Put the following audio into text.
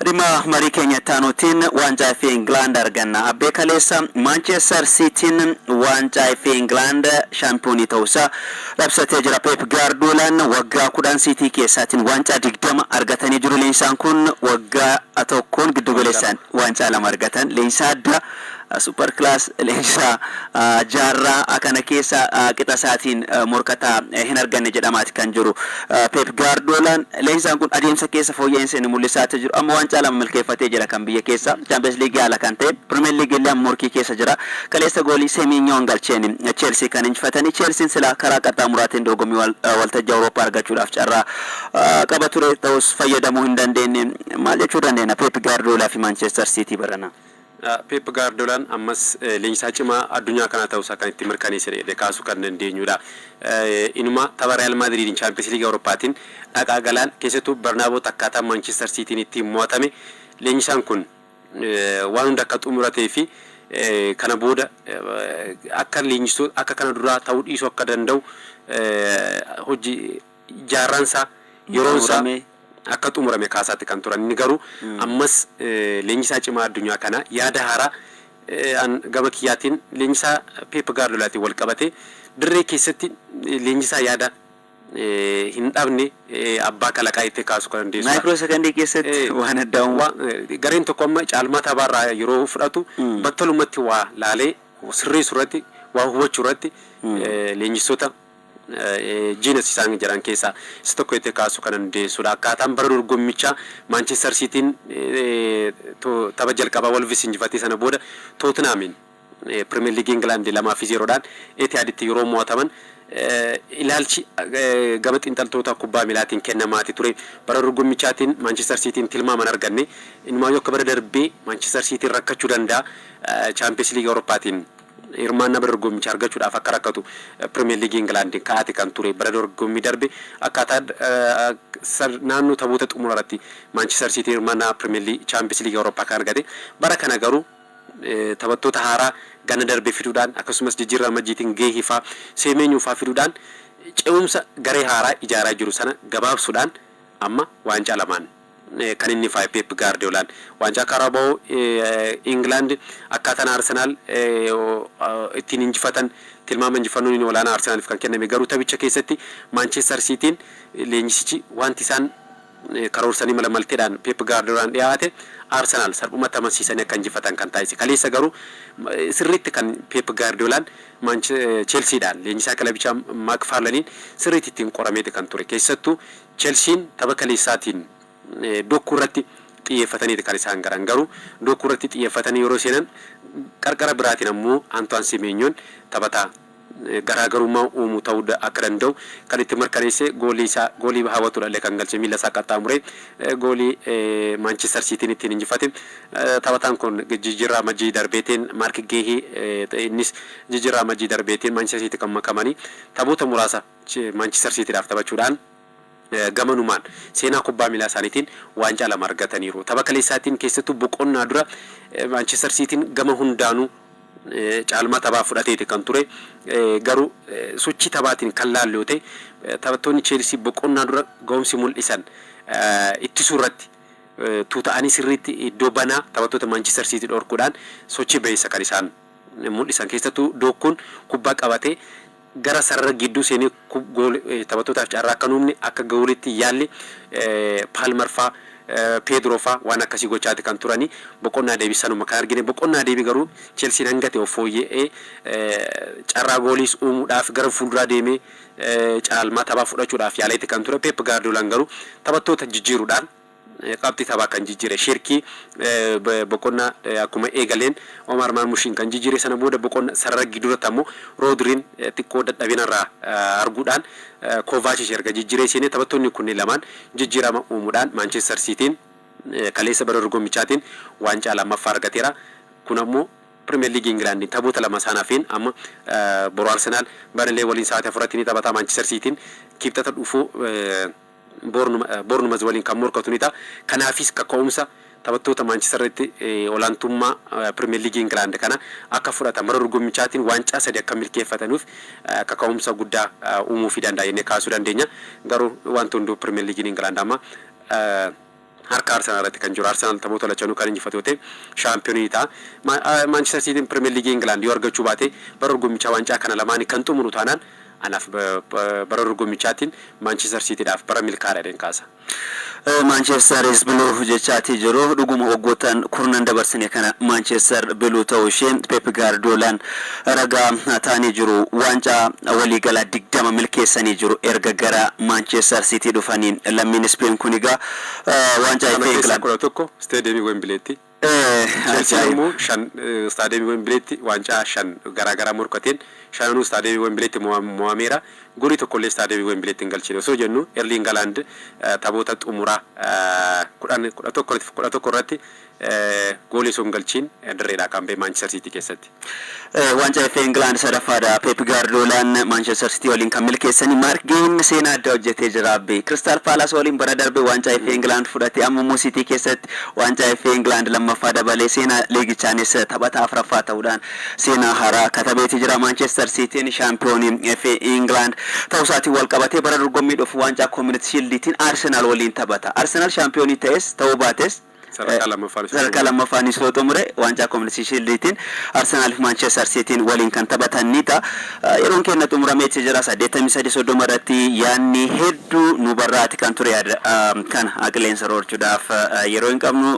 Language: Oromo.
Dhimma marii keenya itti aanuutiin waancaa FA Ingilaand arganna. Abbee, kaleessa Manchester Cityin waancaa FA Ingilaand shaampiyoonii ta'uusaa labsatee jira. Pep Guardiolaan waggaa 10 City keessaatiin waancaa 20 argatanii jiru. Leenjisaan kun waggaa tokkoon giddu galeessaan waancaa lama argatan. Leenjisaa addaa, super class, leenjisaa jaarraa kana keessa qixa isaatiin morkataa hin arganne jedhamaati kan jiru. Pep Guardiolaan, leenjisaan kun adeemsa keessa fooyya'insa inni mul'isaa jiru, amma waancaa lama milkeeffatee jira, kan biyya keessa Champions League haala kan ta'e, Premier League illee morkii keessa jira. Kaleessa goolii Seminyoon galcheen Chelsea kan injifatanii. Chelsean silaa karaa qaxxaamuraatiin dorgommii waltajjii Awurooppaa argachuudhaaf carraa qaba ture, ta'us fayyadamuu hin dandeenye. Maal jechuu dandeenya Pep Guardiola fi Manchester City barana? Pep Guardiolaan ammas leenjisaa cimaa addunyaa kanaa ta'uusaa kan itti mirkaneessedha kaasuu kan dandeenyudha. Inuma tapha Real Madridiin Champions League Awurooppaatiin dhaqaa galaan, keessattuu Barnaaboo akkaataa Manchester Cityin ittiin mo'atame, leenjisaan kun waan hunda akka xumuratee fi kana booda akka leenjistuu akka kana duraa ta'uu dhiisuu akka danda'u, hojii jaarraansaa yeroonsaa akka xumurame kaasaatti kan turan. Inni garuu ammas leenjisaa cimaa addunyaa kana. Yaada haaraa gama kiyyaatiin leenjisaa Pep Guardiolaatiin wal qabate, dirree keessatti leenjisaa yaada hin dhabne, abbaa kalaqaa itti kaasu kan dandeessu. Micro secondii keessatti waan addaa uumu. Gareen tokko amma caalmaa taphaarraa yeroo fudhatu battalumatti waa laalee sirreessuu irratti, waa hubachuu irratti leenjistoota genius isaan jedhan keessaa isa tokko itti kaasuu kan dandeessudha. Akkaataan bara dorgommichaa Manchester Cityin tapha jalqabaa Wolves injifatee, sana booda Tottenhamiin Premier League England 2-0dhaan Etihaditti yeroo mo'ataman, ilaalchi gama xiinxaltoota kubbaa miilaatiin kennamaati ture. Bara dorgommichaatiin Manchester Cityin tilmaaman arganne. Inumaayyuu akka bara darbee Manchester Cityin rakkachuu danda'a. Champions League Awurooppaatiin hirmaannaa bara dorgommichaa argachuudhaaf akka rakkatu Premier League England kaa'ate kan ture. Bara dorgommii darbe akkaataa naannoo taphoota xumura irratti Manchester City hirmaannaa Premier League, Champions League Awurooppaa kan argate. Bara kana garuu taphattoota haaraa ganna darbe fiduudhaan, akkasumas jijjiirraa majjiitiin Geehii faa, Seemeenyuu faa fiduudhaan, ce'umsa garee haaraa ijaaraa jiru sana gabaabsuudhaan amma waancaa lamaan kan inni faaye Pep Guardiolaan. Waancaa Carabao England akkaataan Arsenal ittiin injifatan, tilmaama injifannoon inni olaanaa Arsenaliif kan kenname, garuu taphicha keessatti Manchester Cityin leenjisichi wanti isaan karoorsanii mala malteedhaan Pep Guardiolaan dhiyaate Arsenal salphumatti amansiisanii akka injifatan kan taasise. Kaleessa garuu sirriitti kan Pep Guardiolaan Chelseadhaan leenjisaa kilabichaa McFarlaniin sirriitti ittiin qorameeti kan ture. Keessattuu Chelsean tapha kaleessaatiin dokkuu irratti xiyyeeffataniiti kan isaan garan. Garuu dokkuu irratti xiyyeeffatanii yeroo seenan, qarqara biraatiin ammoo Antoine Semenyoon taphataa garaagarummaa uumuu ta'uu akka danda'u kan itti mirkaneesse, goolii isaa, goolii hawwatudha illee kan galche, miila isaa qaxxaamuree goolii Manchester Cityin ittiin injifate. Taphataan kun jijjiirraa majjii darbeetiin, Marc Geehii innis jijjiirraa majjii darbeetiin Manchester City kan makamanii, taphoota muraasa Manchester Cityidhaaf taphachuudhaan gamanumaan seenaa kubbaa miilaa isaaniitiin waancaa lama argataniiru. Tapha kaleessaatiin keessattuu boqonnaa dura Manchester Cityin gama hundaanuu caalmaa taphaa fudhateeti kan ture. Garuu sochii taphaatiin kan laallu yoo ta'e, taphattoonni Chelsea boqonnaa dura ga'umsi mul'isan ittisuu irratti tuuta'anii sirriitti iddoo banaa taphattoota Manchester City dhorkuudhaan sochii baheessa kan isaan mul'isan. Keessattuu Dokkuun kubbaa qabatee gara sarara gidduu seenee taphattootaaf carraa akka hin uumne, akka goolitti yaalle, Palmer faa, Pedro faa waan akkasii gochaati kan turanii. Boqonnaa deebii sanuma kan argine. Boqonnaa deebii garuu Chelsean hanga ta'e of fooyya'ee, carraa gooliis uumuudhaaf gara fuulduraa deemee caalmaa taphaa fudhachuudhaaf yaaleetti kan ture. Pep Guardiolaan garuu taphattoota jijjiiruudhaan qabxii taphaa kan jijjiire, Shirkii boqonnaa akkuma eegaleen Omar Marmushiin kan jijjiire, sana booda boqonna sarara gidduuratti ammoo Roodriin xiqqoo dadhabinarraa arguudhaan Kovacic erga jijjiiree seenee, taphattoonni kunneen lamaan jijjiirama uumuudhaan Manchester Cityin kaleessa bara dorgommichaatiin waancaa lammaffaa argateera. Kun ammoo Premier League Ingilaandiin taphoota lama isaan hafeen, amma boru Arsenaal Burnley waliin sa'aatii 4tti ni taphata. Manchester Cityin kibxata dhufuu Bournemouth waliin kan morkatu ni ta'a. Kanaafis kaka'umsa taphattoota Manchester irratti olaantummaa Premier League Ingilaand kana akka fudhatan, bara dorgommichaatiin waancaa sadi akka milkeeffataniif kaka'umsa guddaa uumuufii danda'a jennee kaasuu dandeenya. Garuu wanti hunduu Premier League Ingilaand amma Harka Arsenaal irratti kan jiru. Arsenaal taphoota lachanuu kan injifatu yoo ta'e shaampiyoonii ta'a. Maanchister Siitiin Pirimeer Liigii Ingilaand yoo argachuu baate, bara dorgommichaa waancaa kana lamaanii kan xumuru taanaan, anaaf bara dorgommichaatiin Maanchister Siitiidhaaf bara milkaa'aadha jedheen kaasa. Manchester is blue jechaatii jiru. Dhuguma waggoottan kurnan dabarsine kana Manchester blue ta'uu ishee Pep Guardiolaan ragaa ta'anii jiru. Waancaa waliigalaa 20 milkeessanii jiru erga gara Manchester City dhufanii. Lammiin Speen kun egaa waancaa Kana FA keessaa England 11 istaadiyeemii Wembileetti. Chelsiin immoo shan istaadiyeemii Wembileetti waancaa shan garaagaraa morkateen shananuu istaadiyeemii Wembileetti mo'ameera. Goolii tokkollee istaadiyeemii Wembileetti hin galchine osoo jennu, Erling Haaland taphoota xumuraa 10, 11, 11 irratti goolii osoo hin galchiin dirreedhaa kan ba'e Manchester City keessatti. Waancaa FA England sadaffaadha Pep Guardiolaan Manchester City waliin kan milkeessanii. Mark Guehiin seenaa addaa hojjetee jira abbe. Crystal Palace waliin bara darbe waancaa FA England fudhate. Amma immoo City keessatti waancaa FA England lammaffaa dabalee seenaa liigichaanis taphataa afuraffaa ta'uudhaan seenaa haaraa katabeeti jira. Manchester Cityn shaampiyoonii FA England ta'uu isaatiin wal qabatee bara dorgommii dhufu waancaa Community Shieldiitiin Arsenal waliin taphata. Arsenal shaampiyoonii ta'es ta'uu baates, sadarkaa lammaffaan isa sadarkaa lammaffaan isoo xumure, waancaa Community Shieldiitiin Arsenal fi Manchester Cityn waliin kan taphatan ni ta'a. Yeroon keenya xumurameeti jira. 83:30 irratti yaadni hedduu nu barraati kan ture. Yaada kana qilleensa roorchuudhaaf yeroo hin qabnu.